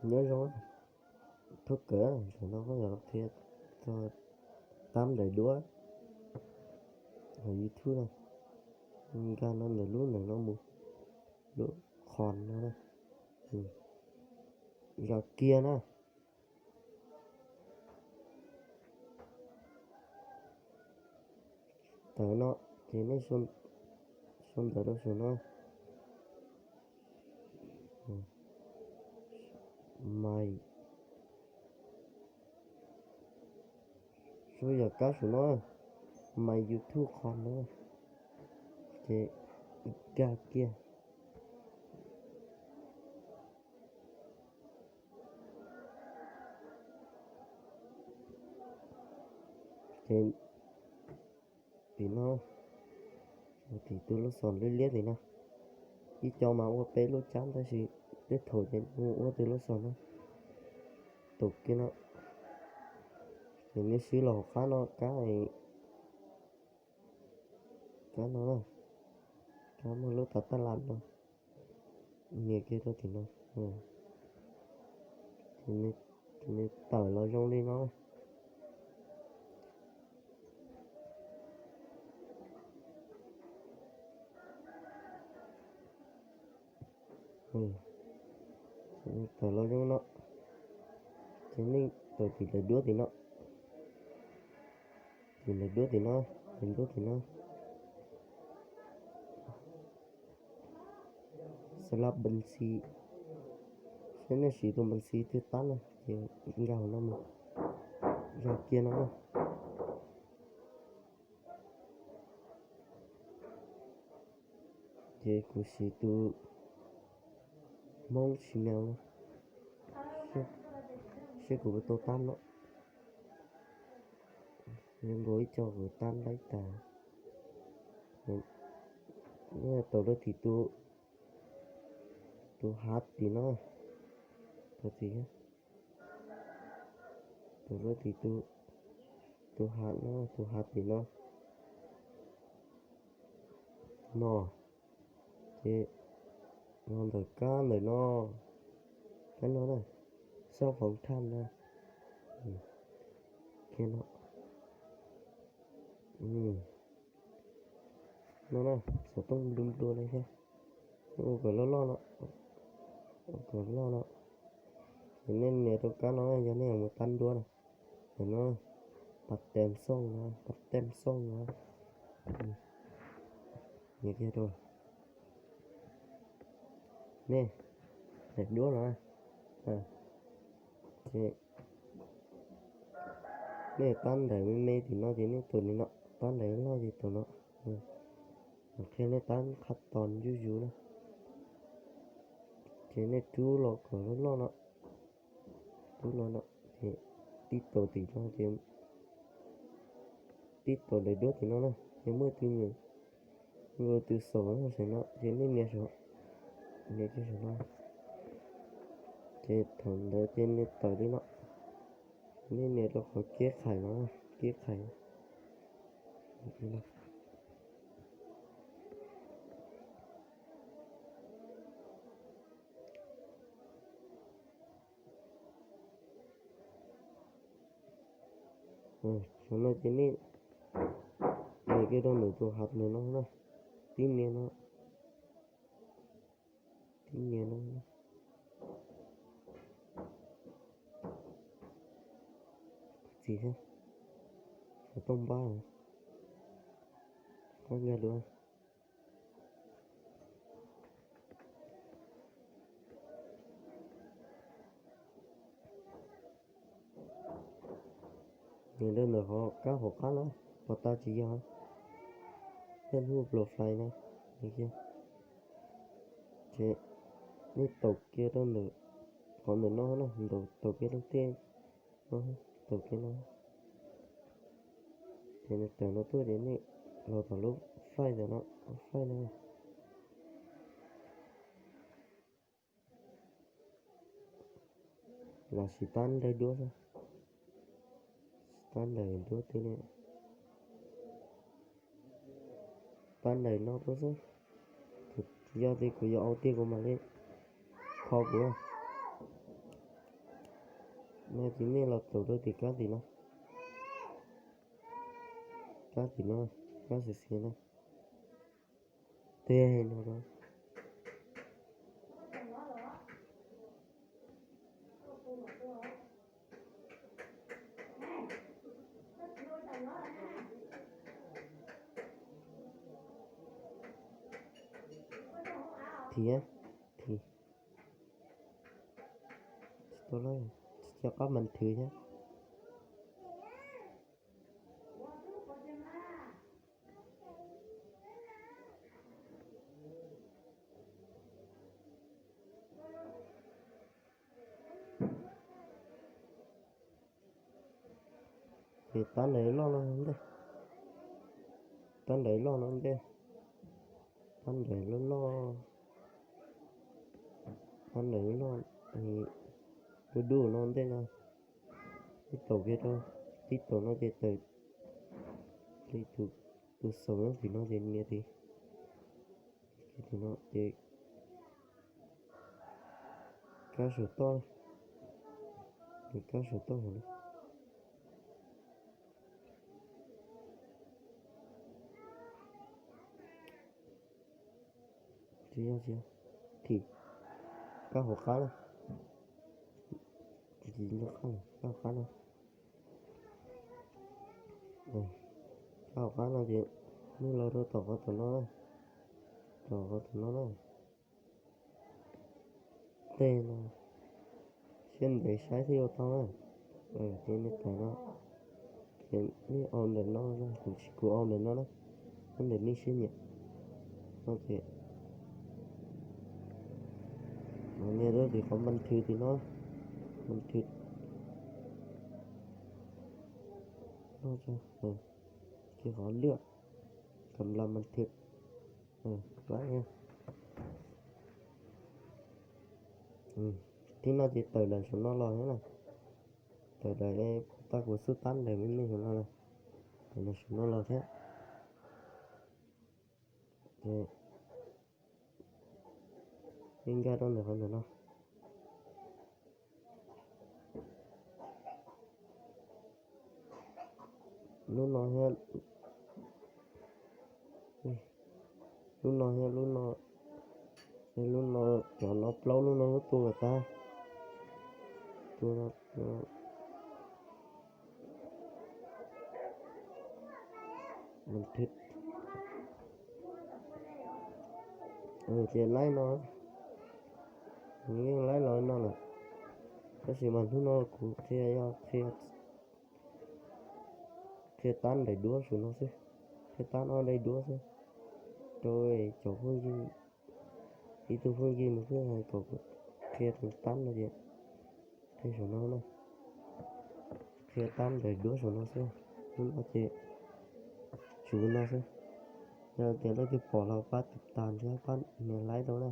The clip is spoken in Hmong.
Nyob zoo, thov kawm, tam no koj yuav los qhia txog tab ntais duab hauv YouTube na. Nkag no ntawm lub ntawm no mus, lub qhov no na, zam kiag na. Tawm no, ces nej sau ntawv rau saum no. Maiv, sau yam kab saum no, Maiv YouTube qhov no, ces nkag kiag. Ces tim no, tim tus lub xom liab liab tim no, ib co mas ua peb lub cab tab sis tej thaum ces mus ua tus lub xom no, tus kiag no, ces nej swb los hauv qab no kab, kab no, kab muaj lub tav taj las no, nias kiag rau tim no, ces nws tawm los zoo li no. Tawm los zoo no, ces nej tawm tim lawv duab tim no, tim lawv duab tim no, lawv duab tim no. Xab lab npees xis, saib nej siv tus npees xis twg tab na, ces nkag hauv no mus, zam kiag no na. Ces kuv siv tus Hmoob Gmail no, saib kuv puas tau tab no. Yuav nkaus ib co kuv tab laib tas. Tawm rau tim tus hav tim no, tawm tim, tawm rau tim tus, tus hav no, tus hav tim no. No, ces los ntawm kab ntawm no, kab no na, xauj hauv thaj na, kiag no. No na, xov tooj nplua nplua li thiab. Ua kom loj loj no, ua kom loj no. Ces nej nias rau kab no yog nej yuav mus tab duab na. Ntawm no, pas tem xauj no, pas tem xauj no. Nias kiag rau, nej, daim duab no, ces nej tab ntais me me tim no ces nej tus li no, tab ntais loj ces tus no. Qhia nej tab qhab tos zuj zus na. Ces nej rub los kom loj loj no, rub los no, ces tib taus tim no ces, tib taus daim duab tim no na, ces muaj tus nyuam, muaj tus xaum no saum no ces nej nias saum, nias kiag saum no. Ces thaum ntawd ces nej tawm li no, nej nias rau qhov keb qhais no, keb qhais. Saum no ces nej nias kiag rau ntawm tus hav ntawm no na, tib nias no, tib nias no. Txiv thiab, xov tooj npab, qab nkag dua. Nias rau ntawm qhov kab hauv qab na, pos tas tsis yog, peb hu profile na, ces nej taus kiag rau ntawm qhov ntawm no na, taus kiag rau tej no, taus kiag no. Ces nws tawm no tuaj ces nej los tom lub file ntawm no, file no. Los siv tab ntais duab xwb, tab ntais duab twg ne, tab ntais no tuaj xwb. Yog tias kuv yuav au tiag kuv mam li kho kuv. No ces nej los taus rau tim kab tim no, kab tim no, kab xiav xiav na, tej no. Thim, thim, tsis tau, tsis tau qab mas thwv thiab. Ces tab nraim loj no ntej, tab nraim loj no ntej, tab nraim loj loj, tab nraim loj, dub dub no ntej no. Tib taum kiag rau, tib taum no ces tawm li tus xaus nyob tim no ces nias tim, tim no ces kab saum toj, kab saum toj hauv. Tsis yog, tsis yog, thim, kab hauv qab na, kab hauv qab no, kab hauv qab no ces nej los rau tom qhov tom no, tom qhov tom no na. Tej no siab ntev saib thiaj ua tau na. Ces nej tais no, ces nej au ntawm no, kuv tsis, kuv au ntawm no na, ntawm nej siab nyiam. No ces nias rau tim qhov npas thwv tim no, npas thwv no, ces qhov lwaj, kam nplas npas thwv. Thib no ces tawm daim saum no los thiab na, tawm daim tag kuv xub tab nraim me me saum no na, tawm daim saum no los thiab. Ces nej nkag rau ntawm qhov ntawm no, lub no thiab, lub no thiab lub no, lub no, cov no plaub lub no lub tua kom tag, tua no. Ces laib no, yeej laib los no lawm, tab sis mas hnub no kuv qhia yog qhia, qhia tab nraim duab saum no xwb, qhia tab no nraim duab xwb, rau cov phooj ywg, ib tug phooj ywg nws twb hais kom kuv qhia tus tab no ces qhia saum no na, qhia tab nraim duab saum no xwb, hnub no ces tsuas no xwb. Yog tias leej twg pom los pab tiv tas thiab pab nias laib rau na.